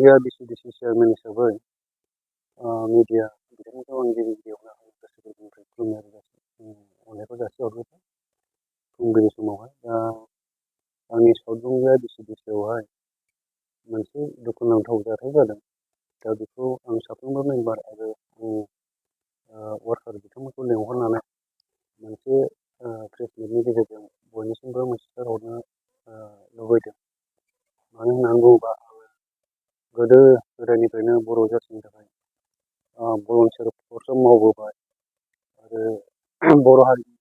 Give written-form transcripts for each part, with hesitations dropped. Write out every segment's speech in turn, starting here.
India BCDC chairman हिसाबै media बिथांमोनखौ आं गिबि गिबियावनो गोसो गोरबोनिफ्राय खुलुमनाय अननायखौ जासिहरग्रोबाय फुंबिलि समावहाय। दा आंनि साउथ इंडिया BCDCआवहाय मोनसे दुखुनांथाव जाथाय जादों। दा बेखौ आं साफ्रोमबो मेम्बार आरो वार्कार बिथांमोनखौ लेंहरनानै मोनसे प्रेस मिटनि गेजेरजों बयनिसिमबो मिथिसारहरनो लुबैदों। मानो होननानै बुङोबा आङो गोदो गोदायनिफ्रायनो बर' जाथिनि थाखाय भलन्टियार कर्सआव मावबोबाय आरो बर' हारिनि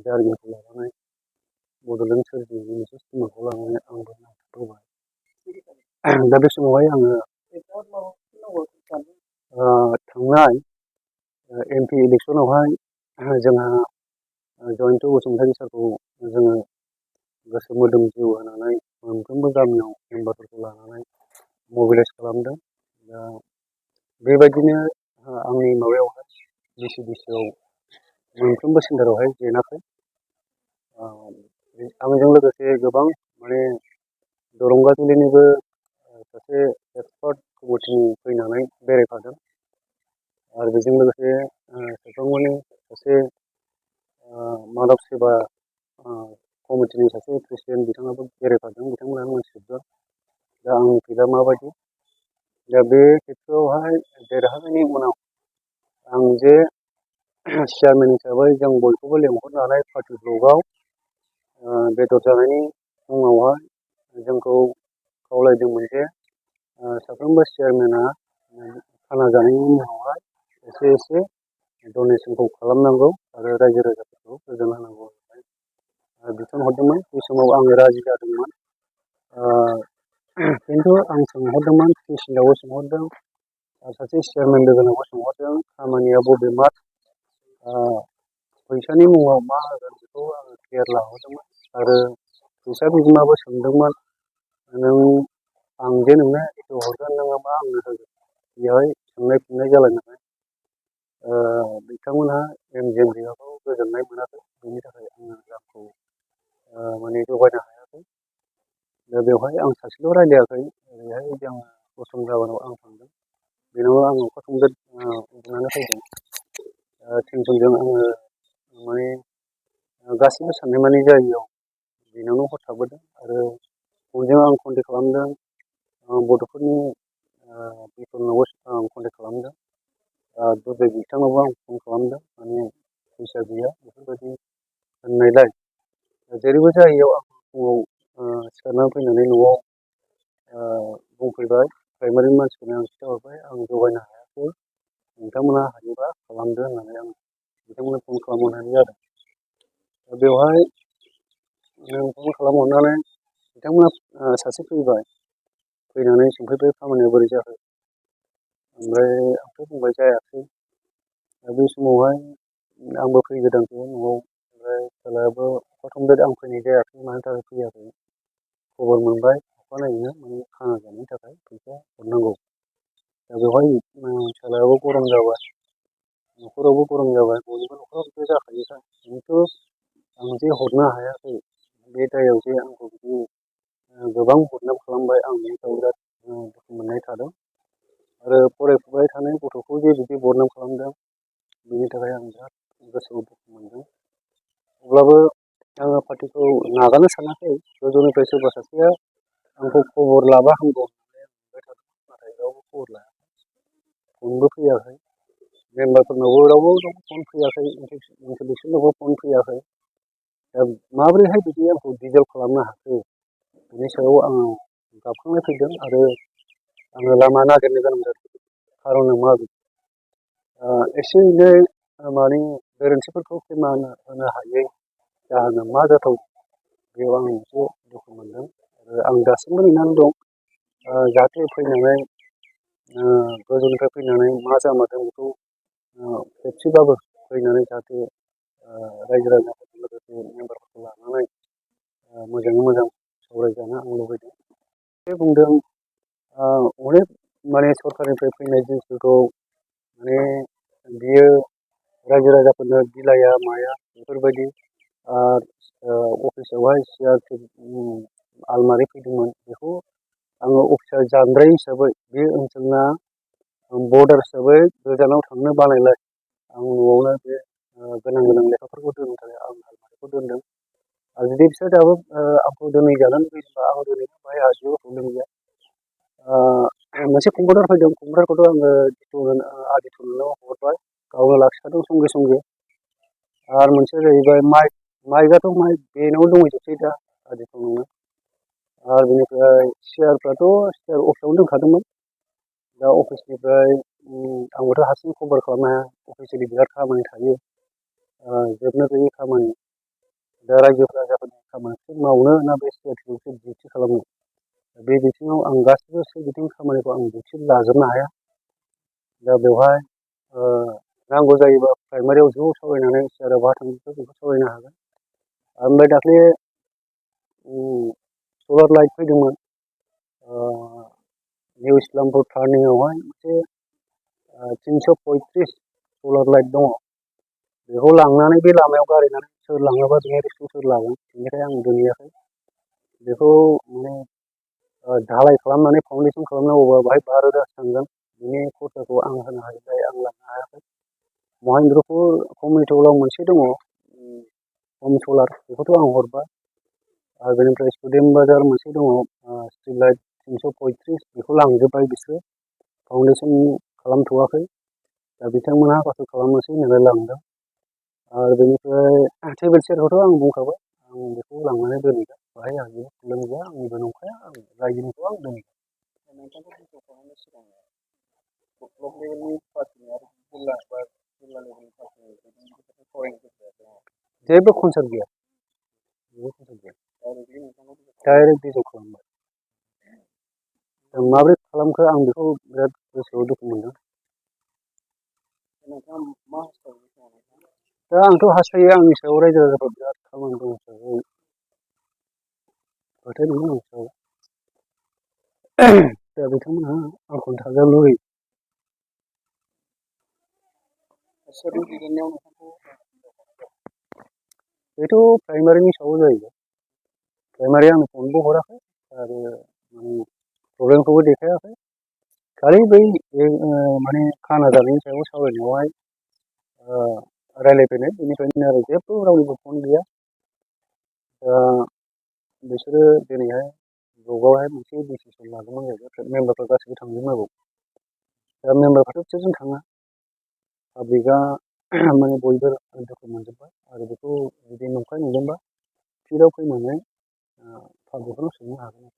जारिमिनखौ लानानै बड'लेण्ड सोरजिनायनि मोनसे सिमाखौ लानानै आंबो नांथाबबोबाय। दा बे समावहाय आङो थांनाय MP इलेक्सनावहाय जोंहा जयन्त बसुमतारी सारखौ जोङो गोसो मोदोम जिउ होनानै मोनफ्रोमबो गामियाव मेम्बारफोरखौ लानानै मबिलाइज खालामदों। दा बेबायदिनो आंनि माबायावहाय BCDCआव मोनफ्रोमबो सेन्टारावहाय जेनाखै। आंजों लोगोसे गोबां माने दरंगाजुलिनिबो सासे एक्सपार्ट कमिटिनि फैनानै बेरायफादों आरो बेजों लोगोसे सेरफांगुरिनि सासे माधब सेबा कमिटिनि सासे प्रेसिडेन्ट बिथाङाबो बेरायफादों, बिथांमोनानो मोनथिजोबदों दा आंनि फिल्डआ माबायदि। दा बे खेत्रआवहाय देरहानायनि उनाव आं जे चेयारमेन हिसाबै जों बयखौबो लेंहरनानै पार्टि ब्लकआव बेदर जानायनि मुङावहाय जोंखौ खावलायदोंमोन जे साफ्रोमबो चेयारमेना खाना जानायनि मुङावहाय एसे एसे डनेसनखौ खालामनांगौ आरो रायजो राजाफोरखौ गोजोन होनांगौ होननानै बिथोन हरदोंमोन। बे समाव आङो राजि जादोंमोन। खिन्थु आं सोंहरदोंमोन, प्रेसिडेन्टआवबो सोंहरदों आरो सासे चेयारमेन लोगोनावबो सोंहरदों खामानिया बबे मा फैसानि मुङाव मा होगोन बेखौ आङो क्लियार लाहरदोंमोन आरो फैसा बिगोमाबो सोंदोंमोन नों आं जे नोंनो एथ' हरगोन नोङो मा आंनो होगोन, बेवहाय सोंनाय फिननाय जालायनानै बिथांमोनहा MGM बिगाखौ गोजोननाय मोनाखै। बेनि थाखाय आङो रांखौ माने जगायनो हायाखै। दा बेवहाय आं सासेल' रायलायाखै, ओरैहाय जों बसुमतारियाव आं थांदों, बेनाव आं अखा थंब्लेट उन्दुनानै फैदों। टेनसनजों आङो माने गासिबो साननाय मानि जायैयाव बेनावनो हर थाबोदों आरो बयजों आं कन्टेक्ट खालामदों। बड'फोरनि बेफोरनावबो आं कन्टेक्ट खालामदों। दुर्जय बिथांनावबो आं फन खालामदों, माने फैसा गैया बेफोरबायदि होननायलाय जेरैबो जायैयाव आं फुङाव सिखारनानै फैनानै न'आव बुंफैबाय। प्राइमारि मानसिफोरनो आं खिन्थाहरबाय आं जगायनो हायाखै, नोंथांमोनहा हायोबा खालामदो होननानै आं बिथांमोननो फन खालामहरनाय जादों। दा बेवहाय फन खालामहरनानै बिथांमोना सासे फैबाय, फैनानै सोंफैबाय खामानिया बोरै जाखो। ओमफ्राय आंथ' बुंबाय जायाखै। दा बे समावहाय आंबो फैगोदानसो न'आव, ओमफ्राय फिसाज्लायाबो अखा थंब्लेट आं फैनाय जायाखै, मानि थाखाय फैयाखै खबर मोनबाय अखानायैनो माने खाना जानायनि थाखाय फैसा हरनांगौ। दा बेवहाय फिसाज्लायाबो गरम जाबाय, न'खरावबो गरम जाबाय, बयनिबो न'खराव बिदि जाखायोखा। खिन्थु आं जे हरनो हायाखै बे दायाव जे आंखौ बिदि गोबां बदनाम खालामबाय, आं बेनि सायाव बिराद दुखु मोननाय थादों आरो फरायफुबाय थानाय गथ'खौ जे बिदि बदनाम खालामदों बेनि थाखाय आं बिराद गोसोआव दुखु मोनदों। अब्लाबो आङो पार्टिखौ नागारनो सानाखै। गोजौनिफ्राय सोरबा सासेया आंखौ खबर लाबा हामगौ होननानै आं मोनबाय थादों, नाथाय रावबो खबर लायाखै, फनबो फैयाखै। मेम्बारफोरनावबो रावबो फन फैयाखै, इन्ट्रडिउसनावबो फन फैयाखै। दा माबोरैहाय बिदि आंखौ डिजाल्भ खालामनो हाखो बेनि सायाव आङो गाबखांनाय फैदों आरो आङो लामा नागिरनो गोनां जादों। खार'ना मा एसे एनै माने गोरोन्थिफोरखौ फोरमान होनो हायै जाहोना मा जाथाव, बेयाव आं एसे दुखु मोनदों आरो आं दासिमबो नेनानै दं जाहाथे फैनानै गोजौनिफ्राय फैनानै मा जामारदों बेखौ खेबसेबाबो फैनानै जाहाथे रायजो राजाफोरजों लोगोसे मेम्बारफोरखौ लानानै मोजाङै मोजां सावरायजानो आं लुबैदों। बे बुंदों अनेक माने सरकारनिफ्राय फैनाय जिनिसफोरखौ माने बियो रायजो राजाफोरनो बिलाया माया बेफोरबायदि अफिसावहाय सियार आलमारि फैदोंमोन, बेखौ आङो अफिसार जानद्राय हिसाबै बे ओनसोलना बर्डार हिसाबै गोजानाव थांनो बानायलाय आं न'आवनो बे गोनां लेखाफोरखौ दोननो थाखाय आं आलमारिखौ दोनदों। आरो जुदि बिसोर दाबो आंखौ दोनहैजानो लुबैदोंबा आं दोनहैनो बाहाय आंहा जेबो प्रब्लेम गैया। मोनसे कम्पिउटार फैदों, कम्पिउटारखौथ' आङो आदित्यनो हरबाय, गावनो लाखिखादों संगे संगे। आरो मोनसेया जाहैबाय माइकआथ' बेनाव दंहैजोबसै दा आदित्यनावनो। आरो बेनिफ्राय सियारफ्राथ' सियार अफिसावनो दोनखादोंमोन। दा अफिसनिफ्राय आंबोथ' हारसिं कभार खालामनो हाया, अफिसियेलि बिराद खामानि थायो, जोबनो गैयै खामानि। दा रायजो राजाफोरनि खामानिखौ मावनो ना बे सियारखौसो डिउटि खालामनो, बे बिथिङाव आं गासिबो सोरगिदिं खामानिखौ आं डिउटि लाजोबनो हाया। दा बेवहाय नांगौ जायोबा प्राइमारियाव ज' सावरायनानै सियारा बहा थांजोबखो बेखौ सावरायनो हागोन। ओमफ्राय दाख्लै सलार लाइट फैदोंमोन निउ इस्लामपुर टार्निंआवहाय मोनसे 335 सलार लाइट दङ। बेखौ लांनानै बे लामायाव गारहैनानै सोर लाङोबा बेनि रिस्कखौ सोर लागोन, बेनिखायनो आं दोनहैयाखै। बेखौ माने ढालाय खालामनानै फाउन्डेसन खालामनांगौबा बाहाय 12 रोजासो थांगोन। बिनि खरसाखौ आं होनो हायिलाय आं लांनो हायाखै। महेन्द्रपुर कमिउनिटि हलाव मोनसे दङ हम सलार, बेखौथ' आं हरबाय। आरो बेनिफ्राय स्टुडेन्ट बाजार मोनसे दङ स्ट्रिट लाइट 335, बेखौ लांजोब्बाय बिसोरो, फाउन्डेसन खालामथ'वाखै। दा बिथांमोनहा पास खालामनोसै होननानै लांदों। आरो बेनिफ्राय टेबोल चेयारखौथ' आं बुंखाबाय, आं बेखौ लांनानै दोनहैगोन, बाहाय आं जेबो प्रब्लेम गैया, आंनिबो नंखाया, आं रायजोनिखौ आं दोनहैगोन। जेबो कनसार्न गैया, डाइरेक्ट डिजल्भ खालामबाय। माबोरै खालामखो आं बेखौ बिराद गोसोआव दुखु मोनदों। दा आंथ' हास्थायो आंनि सायाव रायजो राजाफ्रा बिराद खामानि दं हिसाबै फोथाय दङ आंनि सायाव। दा बिथांमोनहा आंखौनो थाजानो लुगैयो। बेथ' प्राइमारिनि सायाव जाहैबाय। प्राइमारिया आंनो फनबो हराखै आरो प्रब्लेमखौबो देखायाखै। खालि बै माने खाना जानायनि सायाव सावरायनायावहाय रायज्लायफैनाय, बेनिफ्रायनो आरो जेबो रावनिबो फन गैया। बिसोरो दिनैहाय ग्रुपआवहाय मोनसे डिसिसन लादोंमोन जाहैबाय, मेम्बारफ्रा गासिबो थांजोबनांगौ। दा मेम्बारफ्राथ' बिसोरजों थाङा, पाब्लिकआ माने बयबो दुखु मोनजोब्बाय। आरो बेखौ जुदि नंखाय नुदोंबा फिल्डआव फैनानै पाब्लिकखौनो सोंनो हागोन।